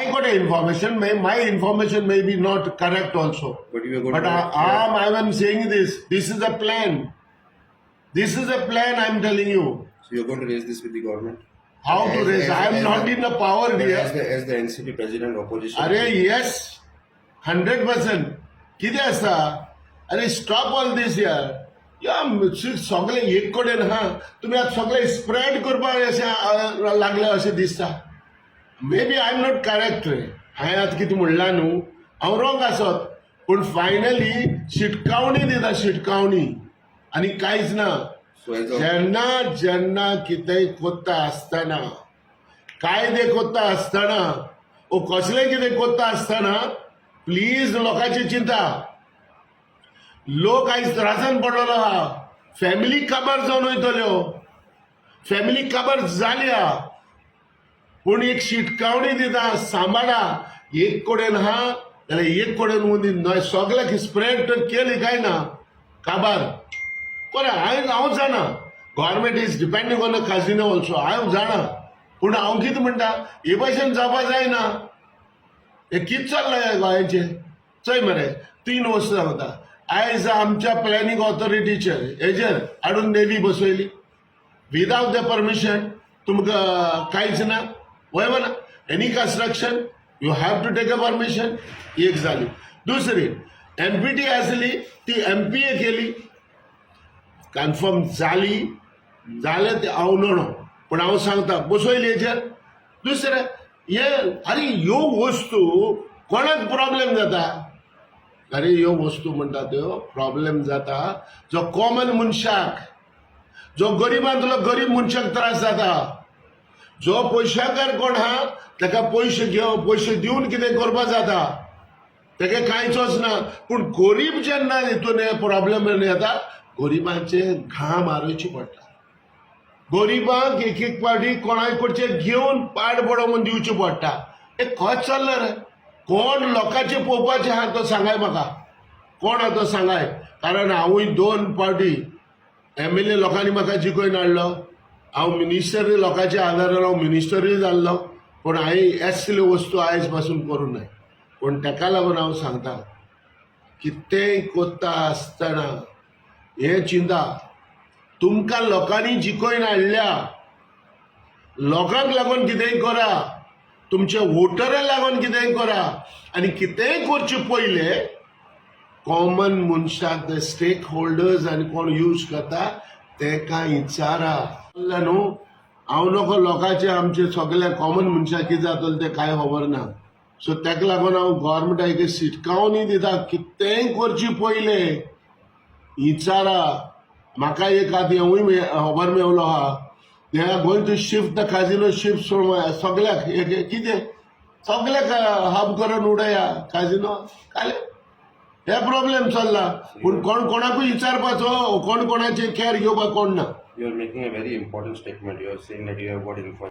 I got a information. My information may be not correct also. But you are But I am saying this. This is a plan. This is a plan, I am telling you. So you are going to raise this with the government? How to raise? I am as not in the power. But dear. as the NCP president, opposition. अरे येस, 100%. कितें आसा, अरे, stop all these यार. या सगळे एक कडेन हा, तुमी आतां सगळे स्प्रेड करपाक अशें लागले अशें दिसता. Maybe I am not correct रे. हांवें आतां कितें म्हणलां न्हू, हांव रोंग आसत, पूण फायनली शिटकावणी दिता, शिटकावणी, आनी कांयच ना. So as a जेन्ना जेन्ना कितेंय कोत्ता आसतना, कायदे कोत्ता आसतना ओ कसलें कितें कोत्ता आसतना, प्लीज लोकांची चिंता. लोक आयज त्रासान पडलेलो आहा. फॅमिली काबार जावन वयतल्यो, फॅमिली काबार जाल्या. पूण एक शिटकावणी दिता, सांबाळा. एक कडेन आहा जाल्यार एक कडेन उंदी न्हय, सगळ्याक स्प्रेड तर केली काय ना काबार. बरें, हांवें हांव जाणा, government is depending on a casino also, हांव जाणा. पूण हांव कितें म्हणटा, हे भशेन जावपा जायना. हें कितें चल्लां गोंयाचें? चोय मरे, 3 वर्सां जाता आयज आमच्या प्लॅनिंग ऑथॉरिटीचेर हेजेर हाडून नेवी बसयली विदावट the permission. तुमकां कांयच ना, वय ना? Any construction, you have to take a permission. एक जाली. दुसरी, एमपीटी आसली ती एमपीए केली. कन्फर्म जाली जालें तें हांव नणो, पूण हांव सांगता, बसयली हेचेर. दुसरें हे, आरे, ह्यो वस्तू कोणाक प्रॉब्लेम जाता? अरे, ह्यो वस्तू म्हणटा त्यो प्रॉब्लेम जाता जो कॉमन मनशाक, जो गरिबांतलो गरीब मनशाक त्रास जाता. जो पयशाकार कोण आहा, ताका पयशे घेवन, पयशे दिवन कितें करपा जाता, तेका कांयचोच ना. पूण गरीब जेन्ना हितून हे प्रॉब्लेम येता, गरिबांचे घाम मारोवची पडटा. गरिबांक एक एक फावटी कोणाय कडचे घेवन पाड पडो म्हूण दिवचें पडटा. हे खंय चल्ला रे? कोण लोकांचे पळोवपाचें आहा तो सांगाय म्हाका, कोण आहा तो सांगाय. कारण हांवूय दोन फावटी एमएलए, लोकांनी म्हाका जिखोवन हाडलो. हांव मिनिस्टर, लोकांच्या आदारान हांव मिनिस्टरूय जाल्लो. पूण हांवें असल्यो वस्तू आयज पासून करूं नाय. पूण ताका लागून हांव सांगता, कितेंय कोत्ता आसतना हें चिंता. तुमकां लोकांनी जिखोवन हाडल्या, लोकांक लागून कितेंय करा, तुमच्या वोटरा लागून कितेंय करा. आनी कितेंय करचे पयलें कॉमन मनशाक, the stake holders आनी कोण यूज करता तेका विचारा. न्हू, हांव नको लोकांचे, आमचे सगल्या कॉमन मनशाक कितें जातलें तें कांय खबर ना. सो ताका लागून हांव गोवोरमेंटाक एक शिटकावणी दिता, कितेंय करचे पयलें विचारा. म्हाका एक आतां हेंवूय खबर मेवलो आहा, they are going to shift the casino, shift सगळ्याक एक कितें सगळ्याक हब करून उडया काजिनो. काले हे प्रॉब्लेम चल्ला, पूण कोण कोणाकूय विचारपाचो, कोण कोणाचे केअर घेवपाक कोण ना. You are making a very important statement. You are saying that you have got information.